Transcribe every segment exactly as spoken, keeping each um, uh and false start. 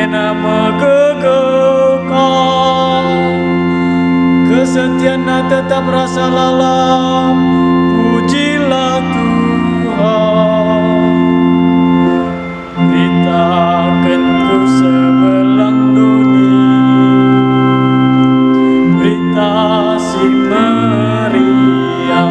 Ena megegeh ka, kesetianna tetap rasa lalap, pujilah Tuhan. Beritaken ku sebelah doni, berita si meriah.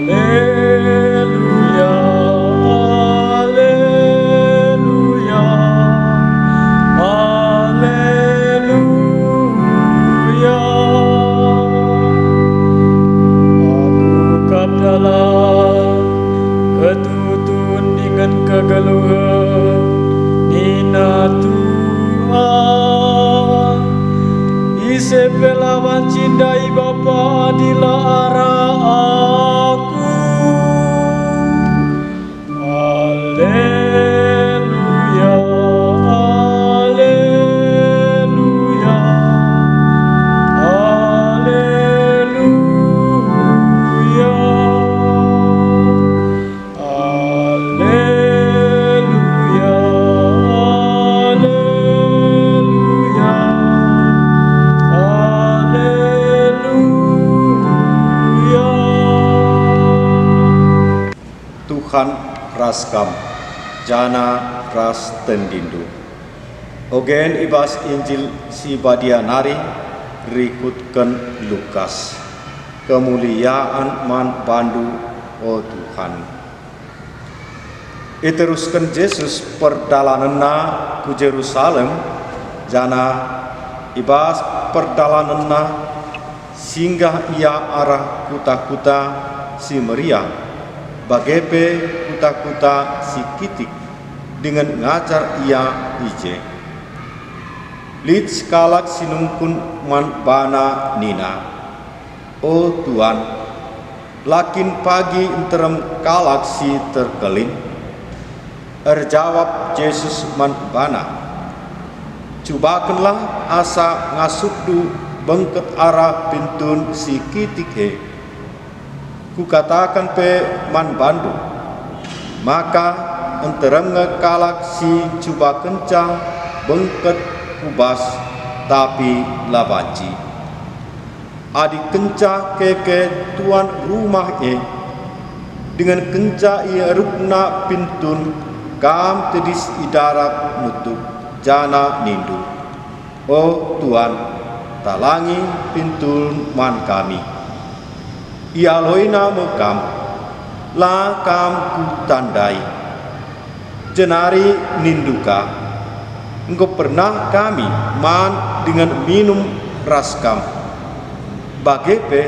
Aleluya, aleluya, aleluya. Aku kap dalan, ketutun dingen kegeluhen, nina Tuhan. Ise pe la banci ndai Bapa, adilah arah Aku. Aleluya, aleluya, aleluya. Aleluya, aleluya, aleluya. Tuhan ras kam, janah ras tendindu. Ogen i bas Injil si Badia nari rikutken Lukas. Kemulian man bandu, o Tuhan. Iterusken Jesus perdalanenNa ku Jerusalem, janah i bas perdalanenNa singgah Ia arah kuta-kuta si meriah, bage pe kuta-kuta si kitik, dingen ngajar Ia i je. Lit sekalak si nungkun man baNa nina, "O Tuan, la kin pagi nterem kalak si terkelin?" Erjabap Jesus man bana, "Cubakenlah asa ngasupndu bengket arah pintun si kitik e. Kukataken pe man bandu, maka nterem nge kalak si cubakenca bengket ku bas, tapi la banci. Adi kenca keke tuan rumah e, dingen kenca ia rupna pintun, kam tedis i darat nutuk, janah nindu, 'O Tuan, talangi pintun man kami.' IAloiNa me kam, 'La kam kutandai.' Jenari nindu ka, 'Enggo pernah kami man dingen minum ras kam. Bage pe,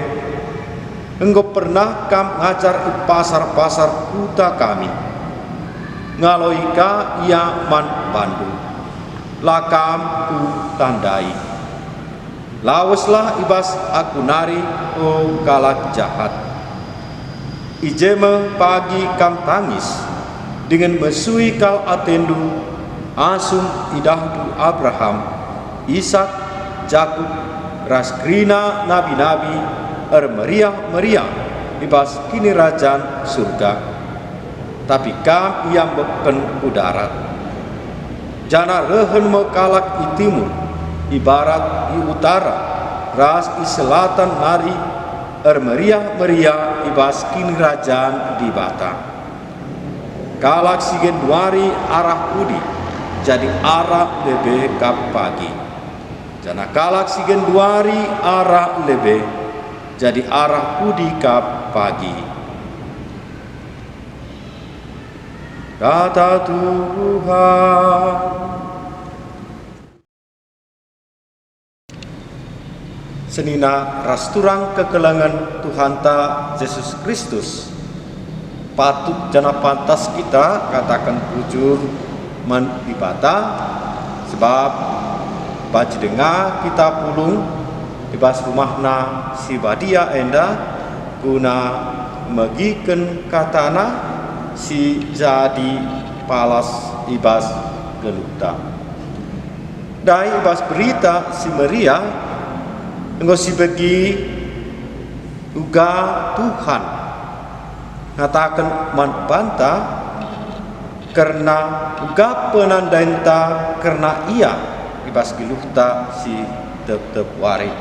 enggo pernah kam ngajar i pasar-pasar kuta kami.' Ngaloi ka ia man bandu, 'La kam kutandai.' Laweslah i bas Aku nari, o kalak jahat. I je me pagi kam tangis, dingen mesui kal atendu, asum idahndu Abraham, Isak, Jakup, ras kerina nabi-nabi ermeriah-meriah i bas Kinirajan Surga. Tapi kam iambekken ku darat. Janah rehen me kalak i timur, i barat, i utara, ras i selatan nari ermeriah-meriah i bas Kinirajan Dibata. Kalak si genduari arah pudi, jadi arah lebe kap pagi. Janah kalak si genduari arah lebe, jadi arah pudi kap pagi." Kata Tuhan. Senina ras turang kekelengen Tuhanta Jesus Kristus, patut janah pantas kita kataken bujur man Dibata, sebab banci denga kita pulung i bas rumahNa si badia enda, guna megiken kataNa si jadi palas i bas geluhta. Ndai i bas Berita Si Meriah enggo sibegi uga Tuhan ngataken man banta kerna uga penandainta kerna Ia i bas geluhta si tep-tep wari.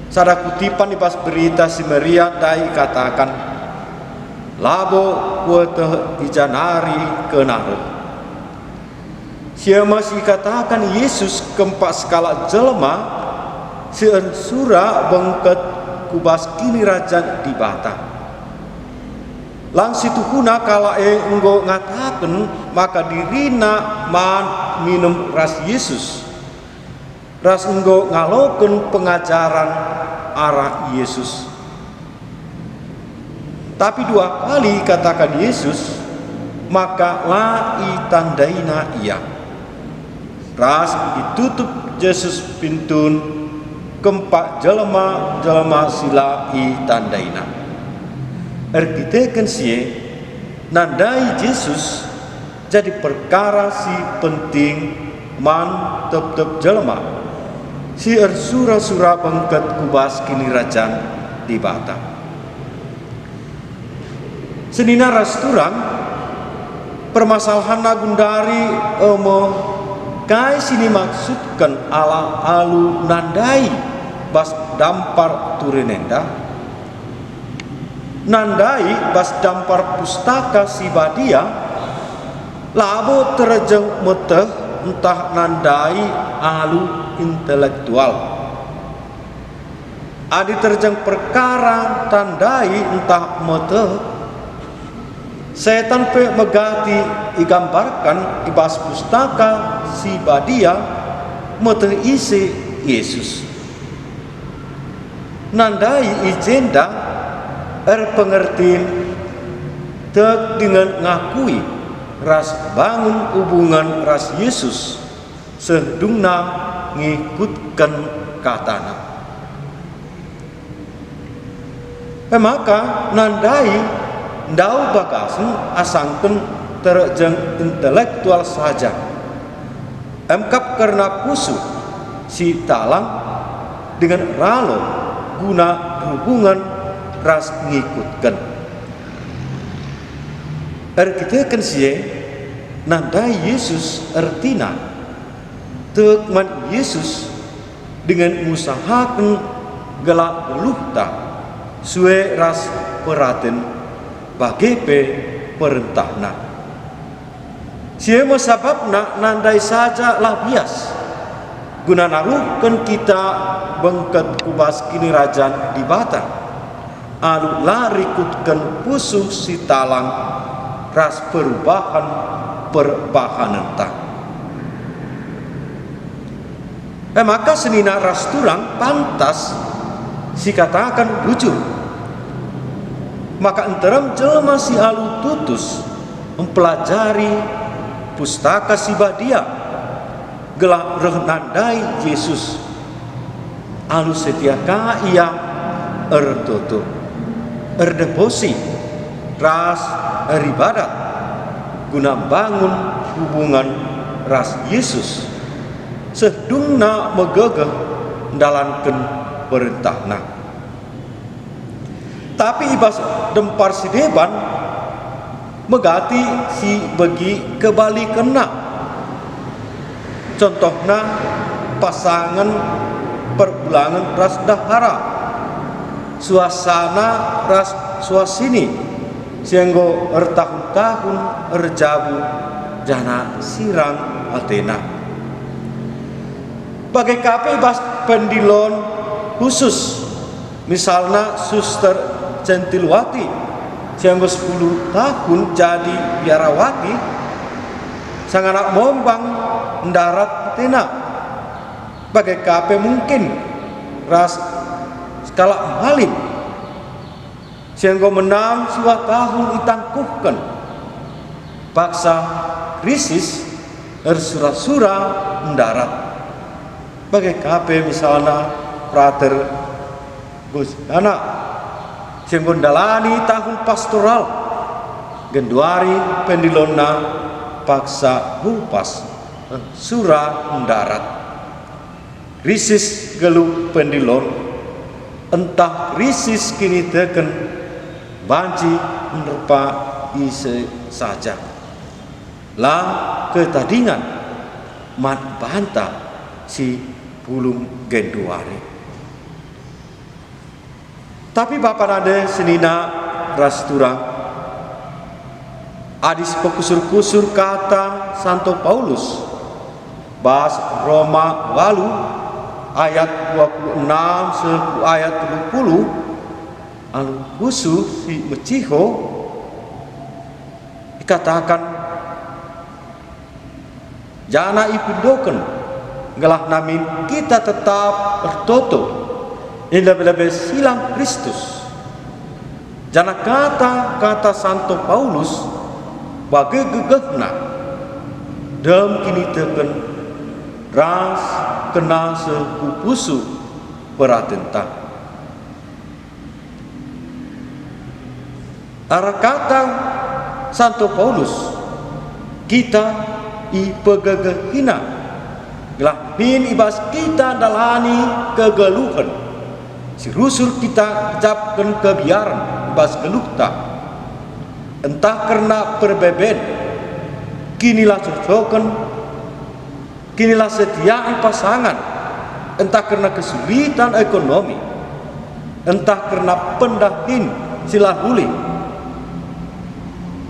Sada kutipan i bas Berita Si Meriah ndai ikataken, "Labo kueteh i ja nari kena reh." Si e me si ikataken Yesus kempak sekalak jelma si ersura bengket ku bas Kinirajan Dibata. Lang si tuhuna kalak e enggo ngataken maka dirina man minem ras Yesus, ras enggo ngaloken pengajaren arah Yesus. Tapi dua kali ikataken Yesus maka la itandaina Ia. Ras itutup Jesus pintun kempak jelma-jelma si la itandaina. Erkiteken si e, nandai Jesus jadi perkara si penting man tep-tep jelma si ersura-sura bengket ku bas Kinirajan Dibata. Senina ras turang, permasalahenna gundari e me, kai si nimaksudken Allah alu nandai bas dampar turin enda? Nandai bas dampar Pustaka Si Badia labo terjeng meteh ntah nandai alu intelektual. Adi terjeng perkara tandai ntah meteh, setan pe megati igambarken i bas Pustaka Si Badia meteh ise Yesus. Nandai i jenda erpengertin tek dingen ngakui ras bangun hubungen ras Yesus seh dungna ngikutken kataNa. E maka nandai ndauh bagasen asangken terjeng intelektual saja. Emkap kerna pusuh si talang dingen ralo guna hubungen ras ngikutken. Erkiteken si e, nandai Yesus ertina tek man Yesus dingen ngusahaken gelah geluhta sue ras peraten bage pe perentahNa. Si e me sabapna nandai saja la bias, guna naruhken kita bengket ku bas Kinirajan Dibata, alu la rikutken pusuh si talang ras perubahan perbahanenta. E maka senina ras turang pantas sikataken bujur, maka nterem jelma si alu tutus mpelajari Pustaka Si Badia gelah reh nandai Jesus. Alu setia ka ia ertoto, erdeposi, ras eribadat guna mbangun hubungen ras Jesus, seh dungna megegeh ndalanken perentahNa. Tapi i bas dempar si deban, megati si begi kebalikenna. Contohna, pasangen, perbulangen ras ndehara, suasana ras suasini si enggo ertahun-tahun erjabu janah sirang atena. Bage ka pe bas pendilon khusus, misalna Suster Centiluati, si enggo sepuluh tahun jadi biarawati, sangana mombang ndarat atena. Bage ka pe mungkin ras sekalak malem si enggo menam siwah tahun itangkuhken, paksa krisis ersura-sura ndarat. Bage ka pe misalna Frater Gosiana, si enggo ndalani tahun pastoral, genduari pendilonna paksa hupas, eh, sura ndarat. Krisis geluh pendilon, ntah krisis kiniteken banci nerpa ise saja. La ketadingen man banta si pulung genduari. Tapi bapa nande senina ras turang, adi sipekusur-kusur kata Santo Paulus bas Roma walu ayat dua puluh enam seh ku ayat telu puluh, alu khusus si meciho, ikataken, janah ipindoken, gelah namin kita tetap ertoto i lebe-lebe silang Kristus. Janah kata-kata Santo Paulus bage gegehna, dem kiniteken ras kena seh ku pusuh peratenta. Arah kata Santo Paulus, kita ipegegehina, gelah min i bas kita ndalani kegeluhen si rusur kita gejapken kebiaren i bas geluhta, ntah kerna perbeben, kinilacocoken, kinilasetiaan pasangan, ntah kerna kesulitan ekonomi, ntah kerna pendahin si la lit.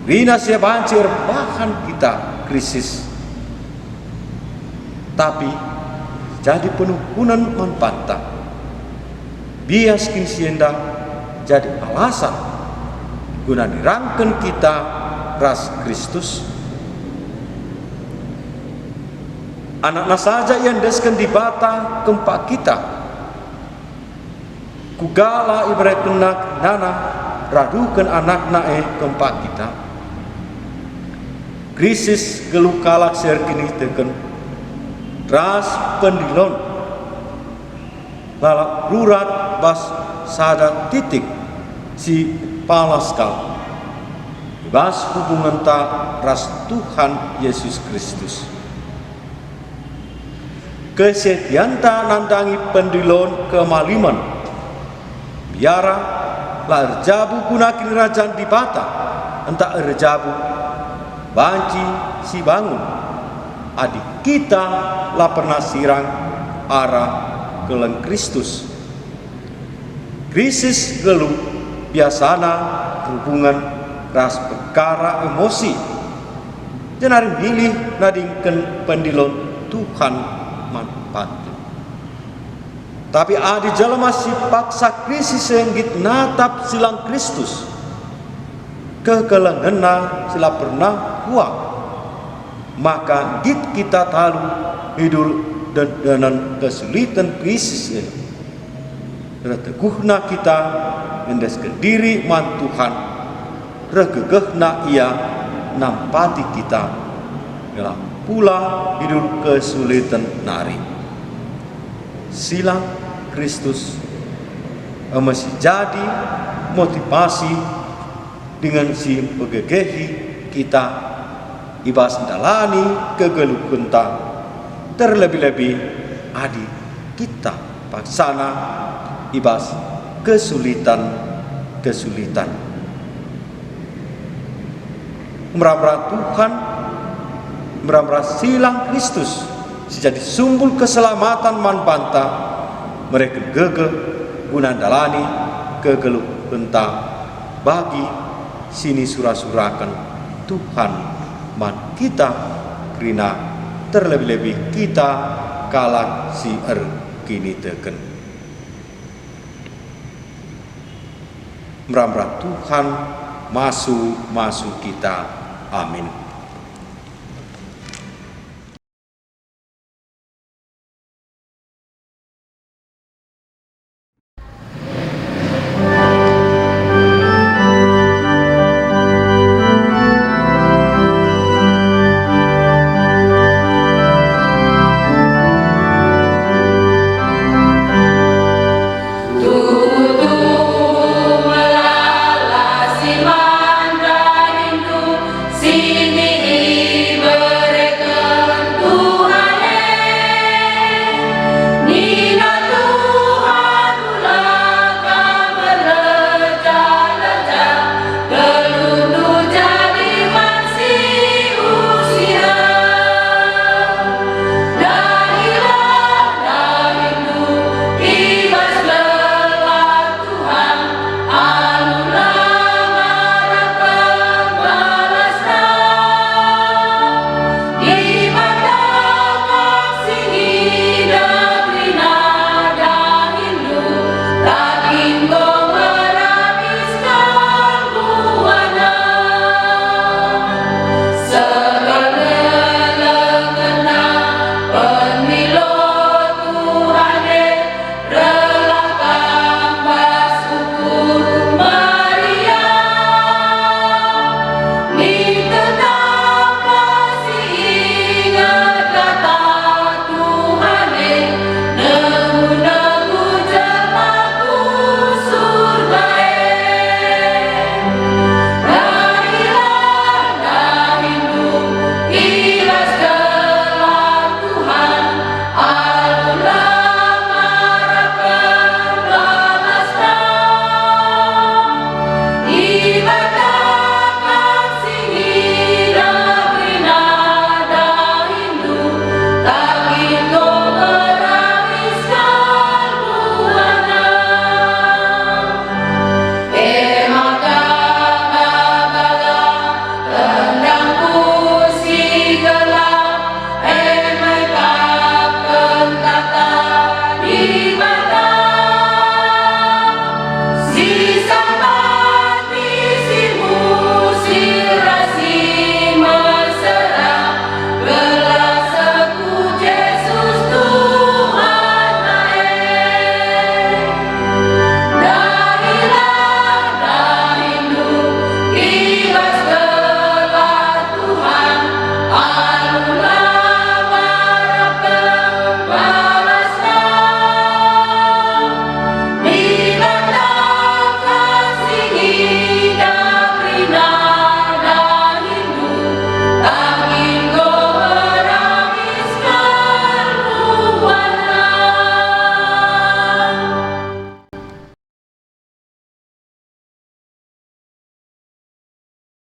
Kerina si banci erbahan kita krisis, tapi jadi penuhunen man banta. Bias kin si enda jadi alasan guna nirangken kita ras Kristus? Anakna saja iendesken Dibata kempak kita. Kuga la iberekenNa kerinana raduhken AnakNa e kempak kita? Krisis geluh kalak si erkiniteken ras pendilon lalap rurat bas sada titik si palas kal i bas hubungenta ras Tuhan Yesus Kristus. Kesetianta nandangi pendilon kemalimen, biara la erjabu guna Kinirajan Dibata, ntah erjabu banci sibangun, adi kita la pernah sirang arah keleng Kristus. Krisis geluh biasana erhubungen ras perkara emosi, jenari milih nadingken pendilon Tuhan man banta. Tapi adi jelma si paksa krisis e nggit natap silang Kristus, kekelengenna si la pernah kuat, maka nggit kita talu idur dendenen kesuliten krisis e. Reh teguhna kita ngendesken diri man Tuhan, reh gegehna Ia nampati kita, gelah pulah idur kesuliten nari. Silang Kristus e me si jadi motivasi dingen si mpegegehi kita i bas ndalani kegeluhenta, terlebih-lebih adi kita paksana i bas kesulitan-kesulitan. Mera-mera Tuhan, mera-mera silang Kristus si jadi sumbul keselamaten man banta, mereken gegeh guna ndalani kegeluhenta bagi si nisura-suraken Tuhan man kita kerina, terlebih-lebih kita kalak si erkiniteken. Mera-mera Tuhan masu-masu kita. Amin.